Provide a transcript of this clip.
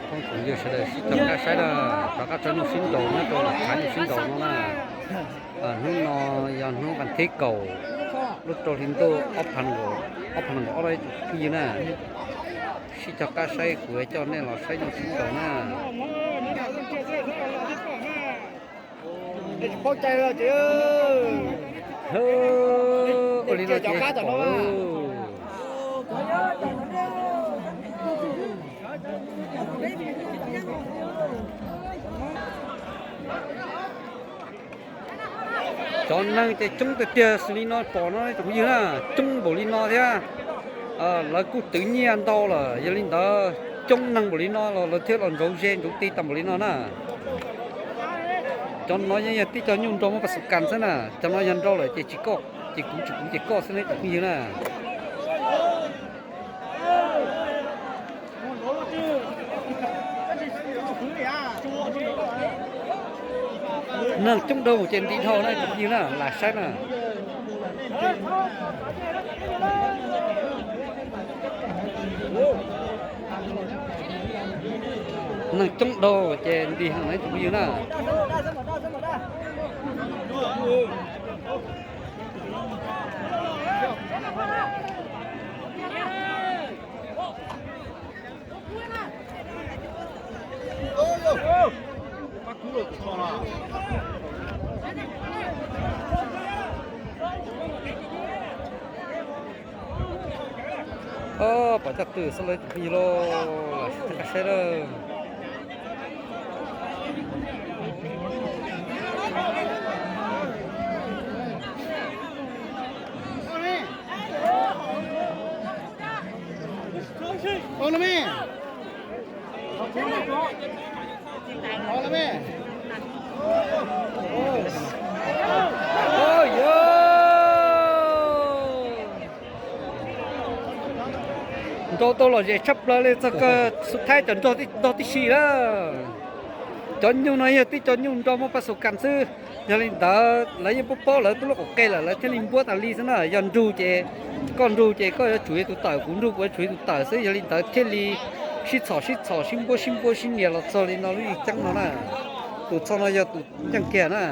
Phooj ywg sawv daws sib cog qab saib na, rov qab tso nyuj sib nraus nyob rau lub tshav nyuj sib nraus no na. Hnub no yog hnub vas thib kaum lub rau hli ntuj ob phav nees nkaum ob na. Sib cog qab saib, kuv coj nej los saib nyuj sib nraus na. Ua li no ces pom. Cov neeg ces coob tiag tiag xws li no pom no tsoom phooj ywg na, coob npaum li no thiab. Lawv kuj twv nyiaj ntau lawm, yog li ntawd coob neeg npaum li no los lawv thiaj los ntsauv ze ntsauv ti tau npaum li no na. Cov no yeej yog tib co nyuj nrog muaj pas xu kas xwb na, cov no yog nrau lawm ces tsis koj, ces kuv, tsis kuv ces koj xwb ne tsoom phooj ywg na. Neeg coob dhau ces nti dhau na tsoom phooj ywg na, lam saib na. Neeg coob dhau ces nti heev na tsoom phooj ywg na. Pom coj twm xwb lawv tsoom phooj ywg lauj, lam saib lawm. Nrau tau lom zem tshaj plaws li txog kawg, xub thaib cov nrog tib si lawm. Cov nyuj no yog tib cov nyuj nrog muaj pas xu kas xwb. Yog li ntawd lawv yeej paub paub lawv tub lub qaum qe lawm, lawv thiaj li npuab tas li xwb na. Yog nrug ces, koj nrug ces koj yuav tsum yog tus tawm, kuv nrug kuv yuav tsum yog tus tawm xwb. Yog li ntawd thiaj li sib txhom sib txhom sib npuab sib npuab sib nias los txog li no lub yeej ceeb no na. Tus txog no yog tus yeej kiag na.